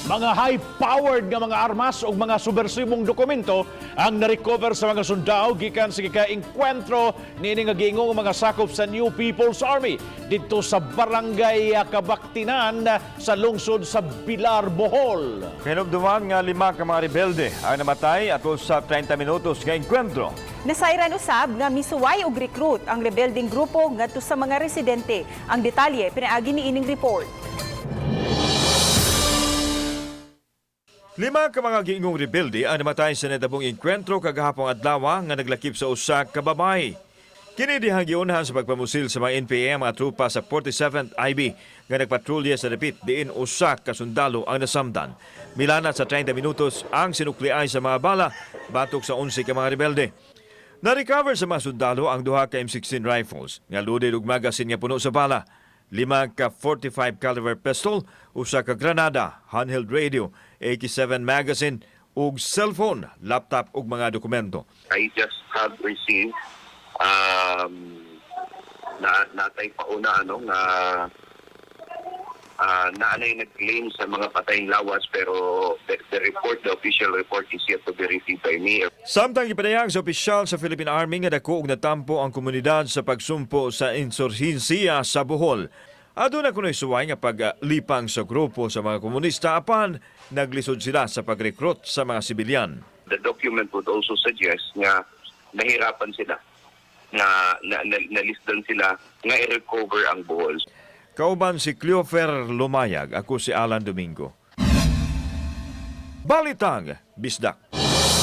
Mga high-powered nga mga armas ug mga subversibong dokumento ang na-recover sa mga sundao gikan sa gika-engkwentro niini nga giingong mga sakop sa New People's Army didto sa Barangay Kabaktinan sa lungsod sa Bilar, Bohol. Hinumduman nga lima ka mga rebelde ang namatay atol sa 30 minutos nga engkwentro. Nasayran usab nga misuway og recruit ang rebeldeng grupo ngadto sa mga residente. Ang detalye pinaagi ni ining report. Lima ka mga giingong rebelde ang namatay sa nahitabong engkwentro kagahapong adlaw nga naglakip sa usa ka babae. Kini dihang giunhan sa pagpamusil sa mga NPA ang mga trupa sa 47th IB nga nagpatrolya sa dapit diin usa ka sundalo ang nasamdan. Milanat sa 30 minutos ang sinukliay sa mga bala batok sa 11 ka mga rebelde. Na-recover sa mga sundalo ang duha ka M16 rifles nga loaded og magasin nga puno sa bala, lima ka 45 caliber pistol, usa ka granada, handheld radio, AK-7 magazine ug cellphone, laptop ug mga dokumento. I just have received na natay pauna ano nga naanay nag-claim sa mga patayng lawas, pero the official report is yet to be received by me. Samtang gipadayag sa opisyal sa Philippine Army nga dako og natampo ang komunidad sa pagsumpo sa insurhensiya sa Bohol. Aduna kuno'y suway nga paglipang sa grupo sa mga komunista, apan naglisod sila sa pagrekrut sa mga sibilyan. The document would also suggest nga nahirapan sila na nalisdan sila nga i-recover ang Bohol. Kauban si Cleofer Lumayag, ako si Alan Domingo. Balitang Bisdak.